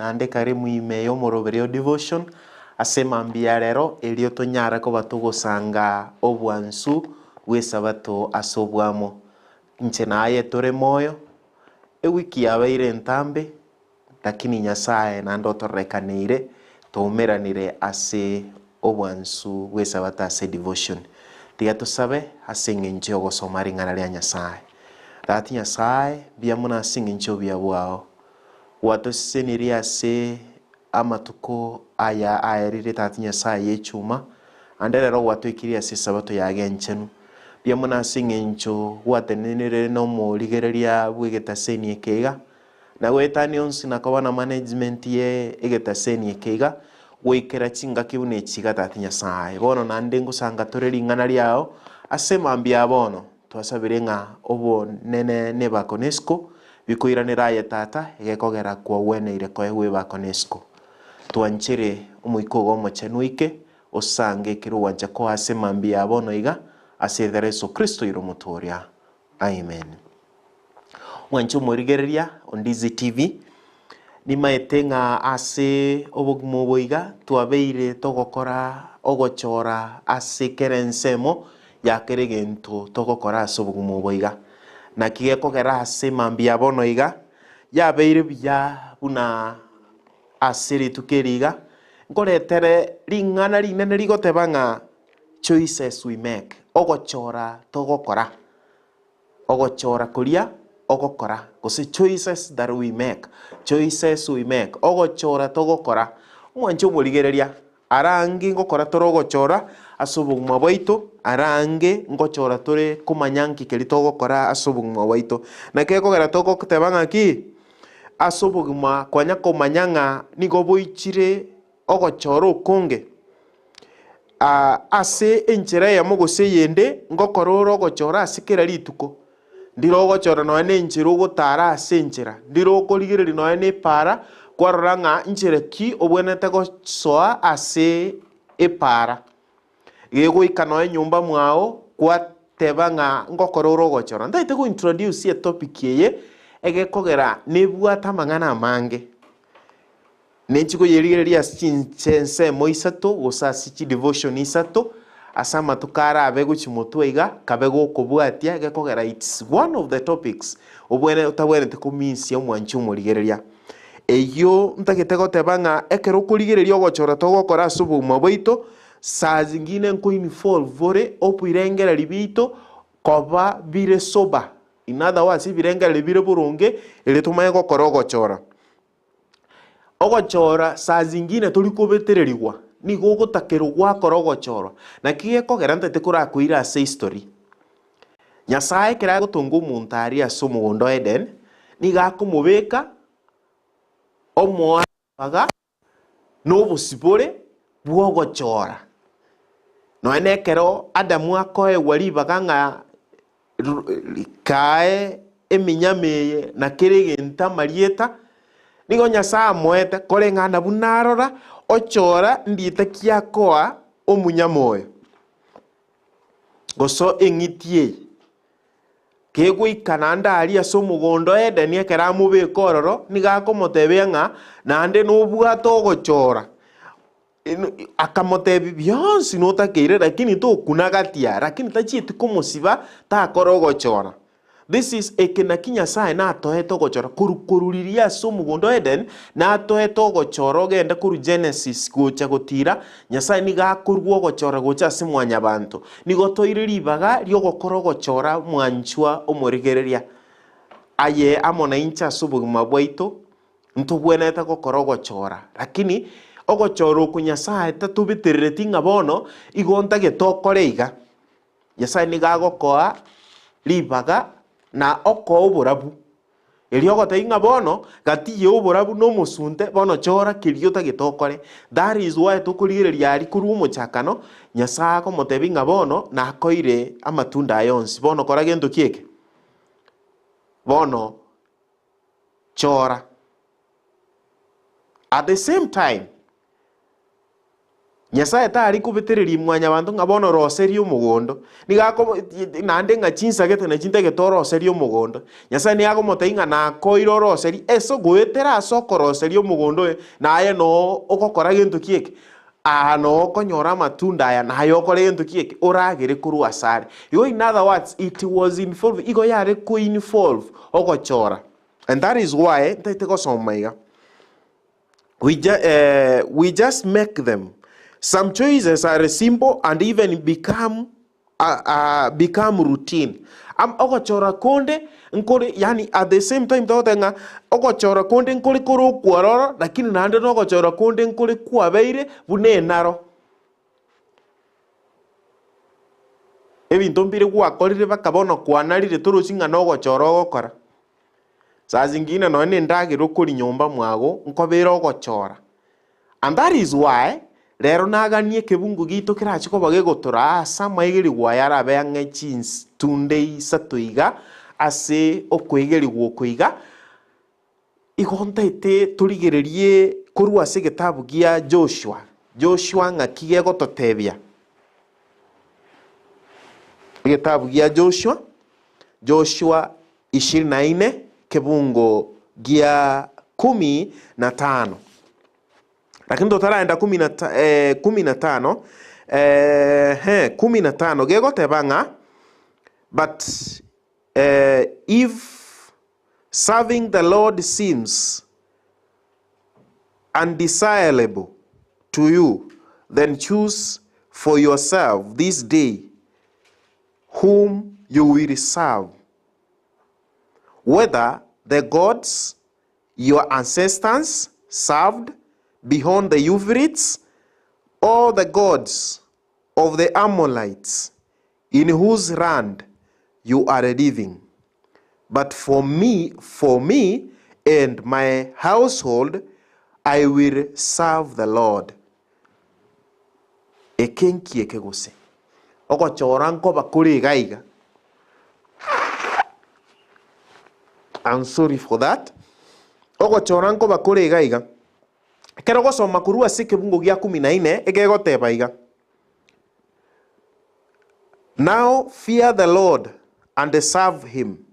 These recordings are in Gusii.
Naende karimu ime y'omoroberio devotion ase mambia ya rero erio tonyare koba togosanga obwansu bw'esabato ase obwamo. Inche na aye tore moyo, ewiki yabeire entambe, Lakini Nyasae naende otororekaneire, twaumeranire ase obwansu bw'Esabato ase devotion. Tiga tosabe ase eng'encho y'ogosoma ring'ana ria Nyasae. Tata Nyasae, mbuya mono ase eng'encho y'obuya bwao. Gwatosesenirie ase amatuko aya aerire Tata Nyasae y'echuma, naende rero gwatoikirie ase Esabato yago enchenu. Mbuya mono ase eng'encho gwatenenire nomorigereria bw'egetaseni eke iga, Na goetania onsi na koba na management ye egetaseni eke iga, goikera chingaki buna echi iga Tata Nyasae. Bono naende ngosanga tore ring'ana riao ase mambia ya bono, twasabire ng'a obonene na ebakonesiko bikoiranere aye Tata, egekogera kwagweneire koegwa ebakonesiko. Twanchere Omoika ogo Omochenu oike, osange ekero ogwancha kwao ase mambia ya bono iga, ase erieta ria Yeso Kristo ire Omotoria. Amen. Mwanche omorigereria o Ndizi TV, nimaete ng'a ase obogima obo iga twabeire togokora ogochora ase kera ensemo ya kera egento togokora ase obogima obo iga. Naki gekogera ase mambia ya bono iga, yabeire buya buna ase rituko eri iga, nkoretere ring'ana rinene rigoteba ng'a choices we make, ogochora togokora. Ogochora koria ogokora, gose choices that we make, choices we make, ogochora togokora. Omwanche omorigereria, ara ange ngokora tore ogochora ase obogima bwaito, ara ange ngochora tore komanya nki keria togokora ase obogima bwaito. Naki ekogera togoteba ng'aki, ase obogima kwanya komanya ng'a nigo boichire ogochora okonge. Ase enchera eyemo gose eyende ngokora ore ogochora ase kera rituko, ndire ogochora nonya na enchera ogotara ase enchera, ndire okorigereria nonya na epaara kwarora ng'a nchera ki obwenerete gosoa ase epaara. Gegoika nonya nyomba mwao kwateba ng'a ngokora ore ogochora. Ntagete go introduce etopic eye egekogera nebwate amang'ana amange. Nenchi koyerigereria ase chinsemo isato, gose ase chidevotion isato, ase amatuko arabe gochia motwe iga, kabe gokobwatia gekogera it's one of the topics obwene otabwenereti komisia omwanchi omorigereria. Eyio ntagete goteba ng'a ekero okorigereria ogochora togokora ase obogima bwaito, saa zingine nko involve ore obirengererio biaito koba bire sober, in other words ebirengererio bire boronge erio tomanye gokora ogochora. Ogochora saa zingine tori kobetererigwa, nigo ogotakerwa gwakora ogochorwa. Naki gekogera ntete korakoire ase history. Nyasae ekero agotonga omonto aria ase omogondo o Eden, nigo akomobeka omoa ribaga na obosibore bw'ogochora. Nonya na ekero Adamu akoegwa ribaga ng'a kae eminyama eye na kera egento amarieta, nigo Nyasae amoete koreng'ana buna arora, ochora ndieta ki akoa omunyama oyo, gose eng'iti eye. Kegoika naende aria ase omogondo o Edeni ekero amobeka ororo, nigo akomotebia ng'a naende nobwate ogochora. Akamotebia, Bionsi notakeire, lakini tokuna gati aa, lakini tachieti komosiba takora ogochora. This is eke naki Nyasae natoete ogochora korwa korwa riria ase omogondo o Eden, natoete ogochora ogende korwa Genesis gocha gotira, Nyasae nigo akorwa ogochora gocha ase mwanyabanto. Nigo toire ribaga ri'ogokora ogochora mwanchwa omorigereria. Aye amo nainche ase obogima bwaito, Ntobwenerete gokora ogochora, lakini ogochora okwo Nyasae tatobeterereti ng'a bono igo ntagete okore iga. Nyasae nigo agokoa ribaga na okoa oborabu, erio ogotebia ng'a bono gati ya oborabu na omosunte bono chora keria otagete okore. That is why tokorigereria aria korwa omochakano, Nyasae akomotebia ng'a bono nakoire amatunda aya onsi, bono kora gento ki eke? Bono chora. At the same time, Nyasae tari kobetereria mwanyabanto ng'a bono roserie omogondo, nigo akobo naende ng'a chinsagete na chintagete oroserie omogondo. Nyasae nigo akomotebia ng'a nakoire oroserie ase goetera ase okoroseria omogondo oyo, naye noo ogokora gento ki eke? Aa noo okonyora amatunda aya naye okore gento ki eke? Oragere korwa asare. Igo in other words, it was involve, igo yare ko involve ogochora. And that is why ntaete gosoma iga. We, ju, eh, we just make them. Some choices are simple and even become uh, uh, become routine. Am, ogochora konde nkore yani at the same time togoteba ng'a ogochora konde nkore kore okwororo lakini naende na ogochora konde nkore kwabeire buna enaro. Ebinto mbire gwakorire baka bono kwanarire torochi ng'a nogochora ogokora. Saa zingine nonya na endagera okoria nyomba mwago nkobera ogochora. And that is why rero naganie ekebungu giaito kerache koba gegotoraa ase amaigerigwa aya arabe ang'e chintunde isato iga ase okoigerigwa oko iga, igo ntaete torigererie korwa ase egetabu gia Joshua, Joshua ng'aki gegototebia? Egetabu gia Joshua, Joshua ishirini na ine kebungo gia kumi na tano. Lakini totaraenda kumi na ta, eh, kumi na tano eh, he, kumi na tano gegoteba ng'a but eh, if serving the Lord seems undesirable to you, then choose for yourself this day whom you will serve, whether the gods your ancestors served beyond the Euphrates, or the gods of the Amorites in whose land you are living. But for me, for me and my household, I will serve the Lord. Eke nki eke gose? Ogochora nkoba kore iga iga. I'm sorry for that. Ogochora nkoba kore iga iga. Ekero ogosoma korwa ase ekebungo gia kumi na ine, egegoteba iga, Now fear the Lord and serve him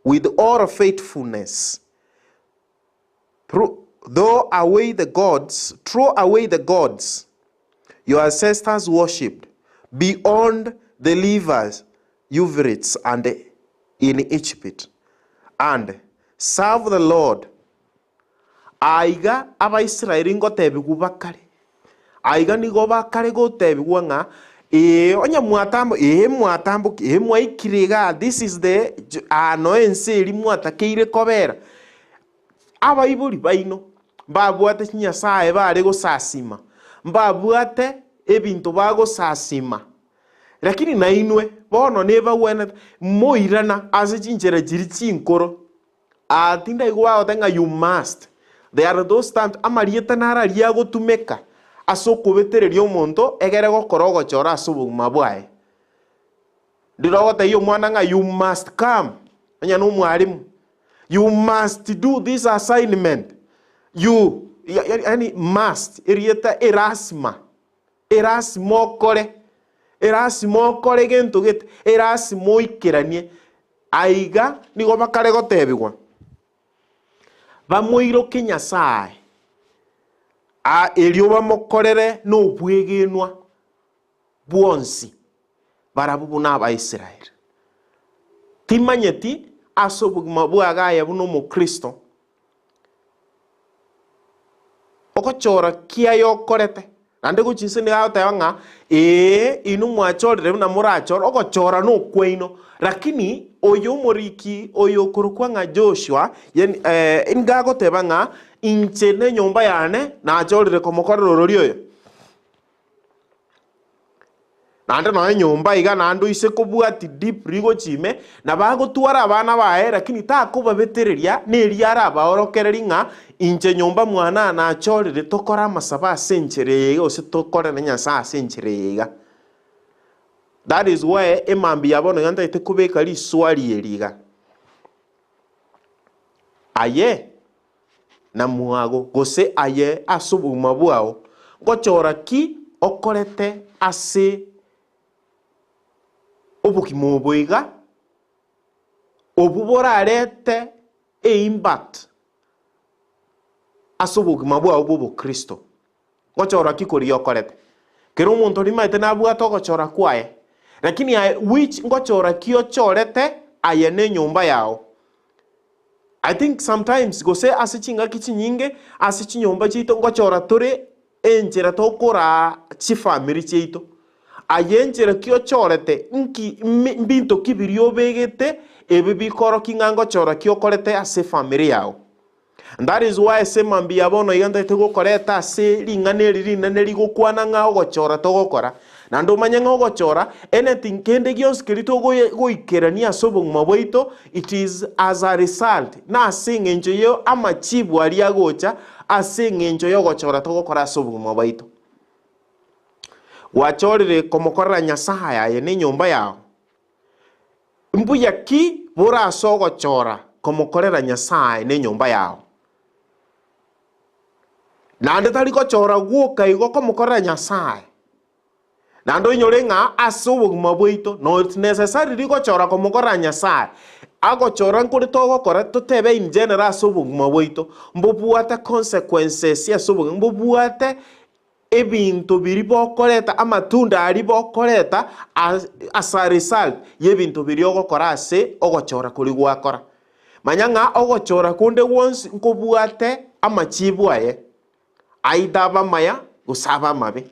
with all faithfulness. Throw away the gods, throw away the gods your ancestors worshipped beyond the rivers Euphrates and in Egypt, and serve the Lord. Aiga Abaisraeli ngotebigwa bakare. Aiga nigo bakare gotebigwa ng'a ee onye mwatambo ee mwatamboki ee mwaikire igaa this is the aa noe ense eria mwatakeire kobera. Abaibori baino mbabwate chinyasae bare gosasima, mbabwate ebinto bagosasima, lakini nainwe bono nebagwenerete moirana ase chinchera chiria chinkoro. Aa tindaigwa bagoteba ng'a you must. There are those times amarieta naro aria agotumeka ase okobetereria omonto egere gokora ogochora ase obogima bwaye. Ndire ogotebia omwana ng'a you must come, onye na omwalimu, you must do this assignment, you yaani must erieta erasima, erasima okore, erasima okore gento gete, erasima oikeranie. Aiga nigo bakare gotebigwa, bamoiroke Nyasae, aa erio bamokorere nobwegenwa bwonsi barabwo buna Abaisraeli. Timanyeti ase obogima bwage aye buna Omokristo, ogochora ki aye okorete? Naende gochia inse nigo agoteba ng'a ee, inwe mwachorire buna morachore, ogochora nokwaino. Lakini oyo omoriki oyo okorokwa ng'a Joshua, yani nigo agoteba ng'a inche na enyomba yane nachorire komokorera orori oyo. Naende nonya enyomba iga naende oise kobwati deeply gochia ime, nabo agotwara abana baye lakini takobabetereria neria arabaorokererie ng'a inche nyomba mwana nachorire tokore amasabo ase enchera eye iga gose tokorere Nyasaye ase enchera eye iga. That is why emambia ya bono iga ntagete kobeka riswari eri iga, Aye na mwago gose aye ase obogima bwao, ngochora ki? okorete ase obogima obo iga, obwo borarete eimpact ase obogima bwao bwa obokristo? Ngochora ki koria okorete? Kera omonto rimaete nabwate ogochora kwaye, lakini aye which ngochora ki ochorete aye na enyomba yao? I think sometimes gose ase chingaki chinyinge ase chinyomba chiaito ngochora tore enchera tokoraa chifamiri chiaito. Aye enchera ki ochorete nki mbinto ki biria obegete ebi bikorokia ng'a ngochora ki okorete ase efamiri yao? And that is why ase mambia bono iga ntagete gokoreta ase ring'ana eri rinene rigokwana ng'a ogochora togokora. Naende omanye ng'a ogochora, anything kende gionsi keria togoikerania ase obogima bwaito, it is as a result, nase eng'encho ya amachibu aria agocha ase eng'encho y'ogochora togokora ase obogima bwaito. Gwachorire komokorera Nyasaye aye na enyomba yao. Mbuya ki bore ase ogochora komokorera Nyasae nenyomba yao? Naende tari gochora gwoka igo komokorera Nyasae. Naende oinyore ng'a ase obogima bwaito not necessarily gochora komokorera Nyasae, agochora nkore togokora totebe in general ase obogima bwaito, mbobwate consequences ase obogima, mbobwate Ebinto biria bokoreta, amatunda aria bokoreta as a result y'ebinto biria ogokora ase ogochora koria gwakora. Manya ng'a ogochora konde gwonsi nkobwate amachibu aye, either abe amaya gose abe amabe.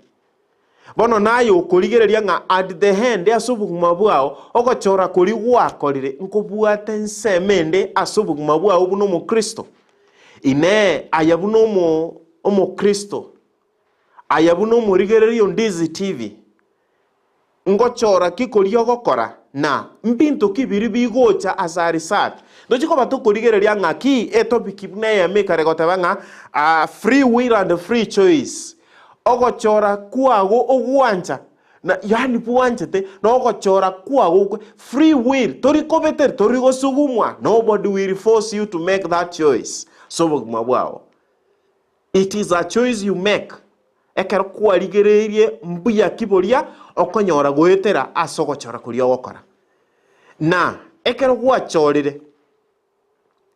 Bono naye okorigereria ng'a at the end ase obogima bwao, ogochora koria gwakorire nkobwate ensemo ende ase obogima bwao buna omokristo. Inee! Aye buna omo omokristo, aye buna omorigereria o Ndizi TV, ngochora ki koria ogokora, na mbinto ki biria bigocha as a result? Ntochi koba tokorigereria ng'a ki etopic buna eyemo ekare goteba ng'a ah, free will and free choice, ogochora kwago ogwancha Na yaani bwanchete nogochora kwago okwe, free will, tori kobeteria, tori gosugumwa, nobody will force you to make that choice ase obogima bwao. It is a choice you make ekero kwarigereirie mbuya ki boria okonyora goetera ase ogochora koria ogokora. Na ekero gwachorire,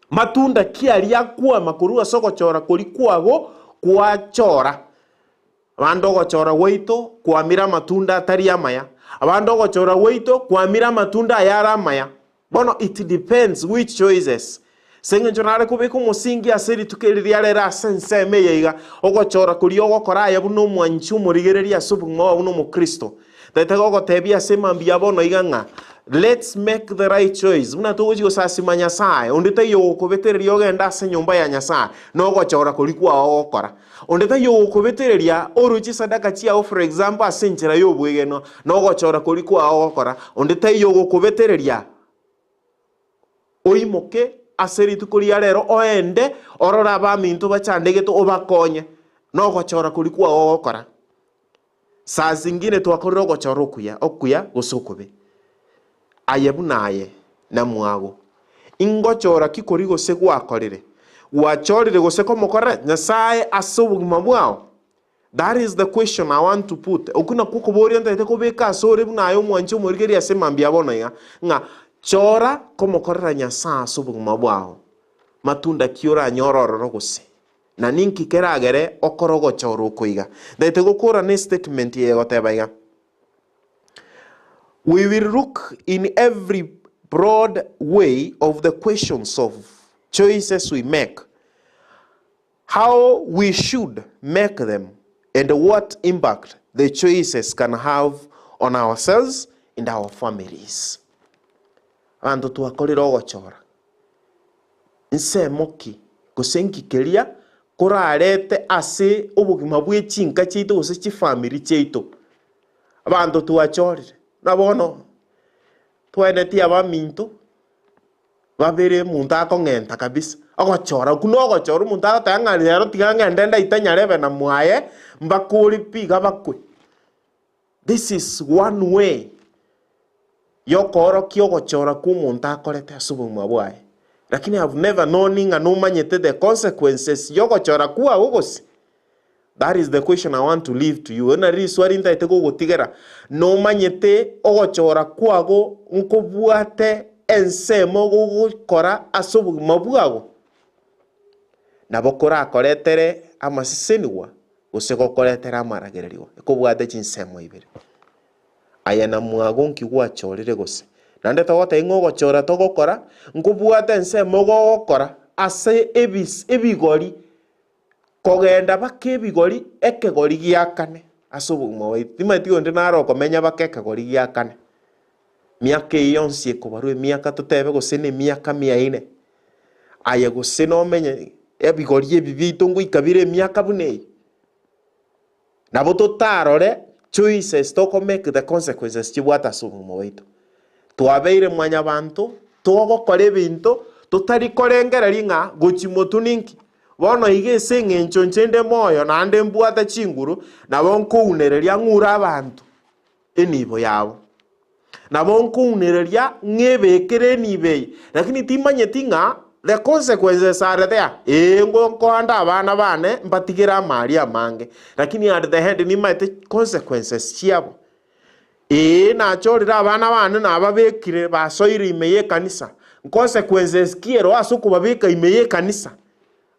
matunda ki aria akwama korwa ase ogochora koria kwago gwachora? Abande ogochora gwaito kwamire amatunda atari amaya, abande ogochora gwaito kwamire amatunda ayare amaya. Bono it depends which choices. Ase eng'encho nare kobeka omosingi ase rituko eri ria rero ase ensemo eye iga, ogochora koria ogokora aye buna omwanchi omorigereria ase obogima bwao buna omokristo. Tete gogotebia ase mambia ya bono iga ng'a let's make the right choice buna togochia gosasima Nyasaye, onde taiyo ogokobetereria ogende ase enyomba ya Nyasaye, nogochora koria kwao ogokora. Onde taiyo ogokobetereria orue chisadaka chiao for example ase enchera y'obwegenwa, nogochora koria kwao ogokora. Onde taiyo ogokobetereria oimoke ase rituko ria rero oende orore abaminto bachandegete obakonye, nogochora koria kwao ogokora. Saa zingine twakorire ogochora okuya, okuya gose okobe. Aye buna aye, na mwago. Ingochora ki koria gose gwakorire? Gwachorire gose komokorera Nyasae ase obogima bwao? That is the question I want to put. Okwo nakwo okoboria ntagete kobeka ase ore buna aye omwanchi omorigereria ase mambia bono iga, ng'a chora komokorera Nyasae ase obogima bwao. Matunda ki oranyore ororo gose? Na ninki keragere okore ogochora oko iga? Ntagete gokora ne statement eye egoteba iga, We will look in every broad way of the questions of choices we make, how we should make them, and what impact the choices can have on ourselves and our families. Abanto twakorire ogochora. Nsemo ki, gose nki keria korarete ase obogima bwe chinka chiaito gose chifamiri chiaito? Abanto twachorire, na bono twaenetie abaminto babere omonto akong'enta kabisa, ogochora okwo na ogochora omonto agoteba ng'a rero tiga ng'ende ndaite nyarebe na mwaye mbakore pi iga bakwe. This is one way yokoorokia ogochora kwa omonto akorete ase obogima bwaye. Lakini I have never known ng'a nomanyete the consequences yogochora kwao gose. That is the question I want to leave to you. Eri nari riswali ntaete kogotigera. Nomanyete ogochora kwago nkobwate ensemo gogokora ase obogima bwago? Nabo korakoretere amasesenigwa gose gokoretere amaragererigwa, ekobwate chinsemo ibere. Aye na mwago nki gwachorire gose? Naende togotebia ng'a ogochora togokora nkobwate ensemo gogokora ase ebis ebigori Kogenda baka ebigori ekegori gia kane ase obogima bwaito. Timanyeti onde nare okomenya baka ekegori gia kane. Miaka eye yonsi ekobarwa emiaka totebe gose na emiaka mia ine. Aye gose nomenye ebigori ebi biaito ngoika bire emiaka buna eye. Nabo totarore choices toko make the consequences chibwate ase obogima bwaito. Twabeire mwanyabanto, togokora ebinto totari korengereria ng'a gochia motwe ninki. Bono iga ase eng'encho inche nde moyo naende mbwate chinguru, nabo nkounereria ng'ure abanto enibo yabo. Nabo nkounereria ng'ebekere enibo eye, lakini timanyeti ng'a the consequences are there. Ee, ngo nkoande abana bane mbatigere amari amange, lakini at the end nimanyete consequences chiabo. Ee, nachorire abana bane nababekire basoire ime y'ekanisa, consequences ki ero ase okobabeka ime y'ekanisa?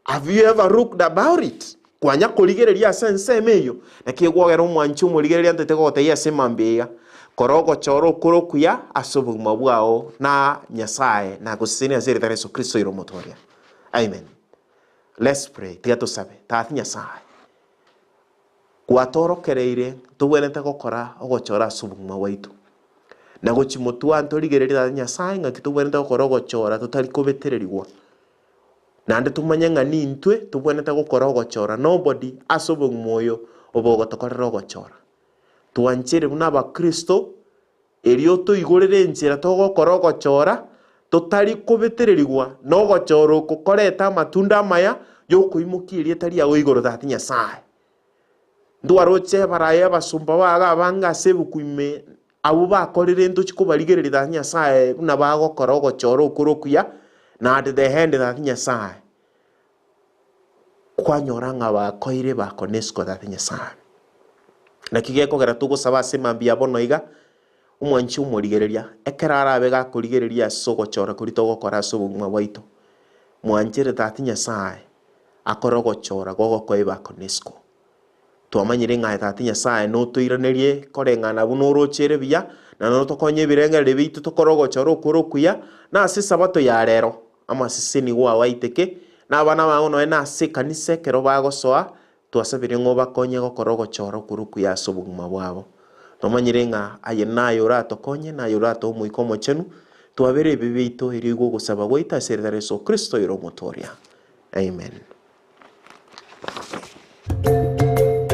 Have you ever looked about it? Kwanya korigereria ase ensemo eyio? Naki egwogera omwanchi omorigereria ntete gogotebia ase mambia iga, Kora ogochora okore okuya ase obogima bwao na Nyasae nagosesenie ase erieta ria Yeso Kristo ere Omotoria. Amen. Let's pray. Tiga tosabe. Tata Nyasae, gwatorokereire tobwenerete gokora ogochora ase obogima bwaito. Na gochia motwe ntorigererie Tata Nyasae ng'aki tobwenerete gokora ogochora totari kobetererigwa. Naende tomanye ng'a nintwe tobwenerete gokora ogochora, nobody ase obogima oyo obogotokorera ogochora. Twanchere buna abakristo, erio toigorere enchera togokora ogochora, totari kobetererigwa nogochora oko korete amatunda amaya yokoimokia erieta riago igoro Tata Nyasae. Ntwaroche abaraai abasomba bago abange ase ebuku ime Abwo bakorire ntochi kobarigereria tata Nyasae buna bagokora ogochora okore okuya, na at the end tata Nyasae, kwanyora ng'a bakoire bakoneswa tata Nyasae. Naki gekogera togosaba ase mambia bono iga, omwanchi omorigereria, ekero arabe gakorigereria ase ogochora koria togokora ase obogima bwaito, mwanchere tata Nyasae, akore ogochora gogokoa ebakoneswa. Twamanyire ng'a aye Tata Nyasae notoiranerie koreng'ana buna oroche ere buya, na notokonye ebirengererio biaito tokore ogochora okore okuya, na ase Esabato ya rero amaseseni gwao aiteke, na abana bao nonya na ase ekanisa ekero bagosoa, twasabire ng'a obakonye gokora ogochora okore okuya ase obogima bwabo. Twamanyire ng'a aye naye oratokonye, naye oratoe Omoika Omochenu, twabere ebibe biaito erio igwe ogosaba gwaito ase erieta ria Yeso Kristo oyore Omotoria. Amen.